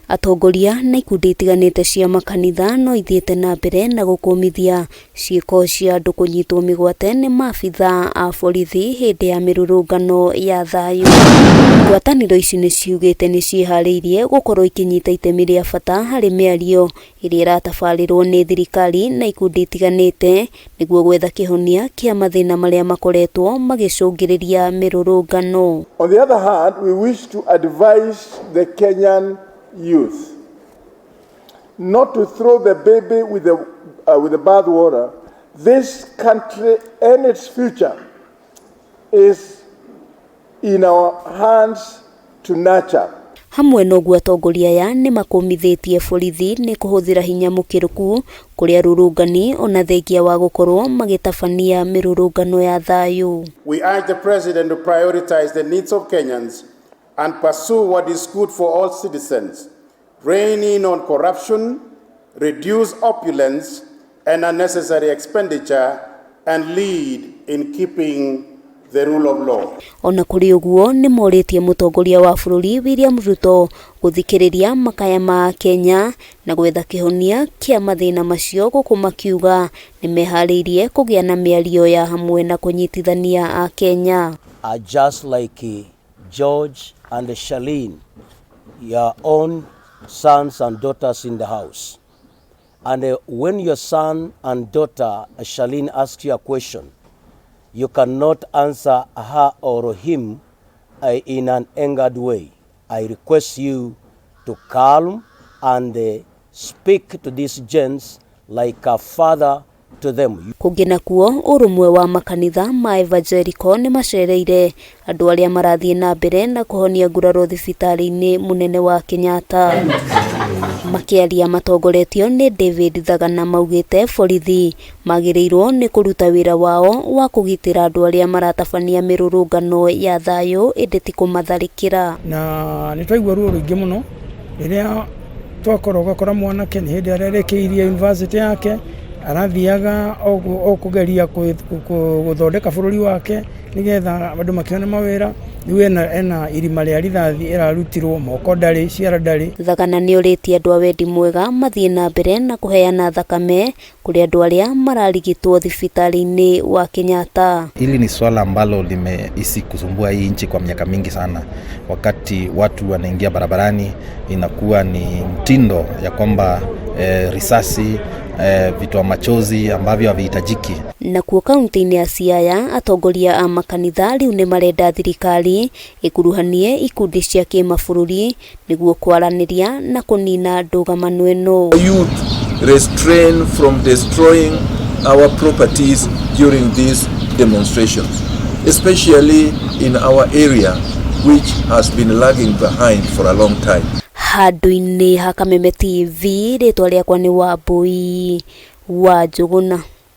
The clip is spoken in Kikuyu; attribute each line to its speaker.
Speaker 1: Atongoria na ikundi itiganĩte cia makanitha no ithiĩte na mbere na gũkũmithia ciĩko cia andũ kũnyitwo mĩgwate nĩ maabitha a borithi hĩndĩ ya mĩrũrũngano ya thayũ. Ngwatanĩro ici nĩ ciugĩte nĩ ciĩharĩirie gũkorwo ikĩnyita itemi rĩa bata harĩ mĩario ĩrĩa ĩratabarĩrwo nĩ thirikari na ikundi itiganĩte nĩguo gwetha kĩhonia kĩa mathĩna marĩa makoretwo magĩcũngĩrĩria mĩrũrũngano.
Speaker 2: On the other hand, we wish to advise the Kenyan youth not to throw the baby with the bathwater. This country and its future is in our hands to nurture.
Speaker 1: Hamwe na ũguo, atongoria aya nĩ makũmithĩtie borithi nĩ kũhũthĩra hinya mũkĩrũku kũrĩ arũrũngani ona thengia wa gũkorwo magĩtabania mĩrũrũngano ya thayũ.
Speaker 3: We urge the President to prioritize the needs of Kenyans and pursue what is good for all citizens, rein in on corruption, reduce opulence and unnecessary expenditure, and lead in keeping the rule of law.
Speaker 1: Ona kũrĩ ũguo, nĩ morĩtie mũtongoria wa bũrũri William Ruto gũthikĩrĩria makaya ma Kenya na gwetha kĩhonia kĩa mathĩna macio, gũkũ makiuga nĩ meharĩirie kũgĩa na mĩario ya hamwe na kũnyitithania Akenya.
Speaker 4: Are just like George and Charlene, your own sons and daughters in the house. And when your son and daughter, Charlene, asks you a question, you cannot answer her or him in an angered way. I request you to calm and speak to these gents like a father to them.
Speaker 1: Kũngĩ nakuo, ũrũmwe wa makanitha ma Evangelical nĩ macereire andũ arĩa marathiĩ na mbere na kũhonia nguraro thibitarĩ-inĩ mũnene wa Kenyatta. Makĩaria matongoretio nĩ David Thagana, maugĩte borithi magĩrĩirwo nĩ kũruta wĩra wao wa kũgitĩra andũ arĩa maratabania mĩrũrũngano ya thayũ, ĩndĩ ti kũmatharĩkĩra.
Speaker 5: Na nĩ twaigua ruo rũingĩ mũno rĩrĩa twakorwo ũgakora mwanake nĩ hĩndĩ arĩkĩirie university yake, arathiaga o kũgeria gũthondeka bũrũri wake nĩgetha andũ makĩone mawĩra. Rĩu ena irima rĩa rithathi ĩrarutirwo moko, ndarĩ ciara, ndarĩ.
Speaker 1: Thagana nĩ orĩtie andũ a wendi mwega mathiĩ na mbere na kũheana thakame kũrĩ andũ arĩa mararigitwo thibitarĩ-inĩ wa Kenyatta.
Speaker 6: Hili ni swala ambalo limeishi kusumbua hii nchi kwa miaka mingi sana. Wakati watu wanaingia barabarani, inakuwa ni mtindo ya kwamba risasi, vitoa machozi ambavyo havihitajiki.
Speaker 1: Nakuo kaunti-inĩ ya Siaya, atongoria a makanitha rĩu nĩ marenda thirikari ĩkuruhanie ikundi cia kĩmabũrũri nĩguo kwaranĩria na kũnina ndũgamano ĩno.
Speaker 7: Youth restrain from destroying our properties during these demonstrations, especially in our area, which has been lagging behind for a long time.
Speaker 1: Handũ-inĩ ha Kameme TV, rĩtwa rĩakwa nĩ Wambui wa Njũgũna.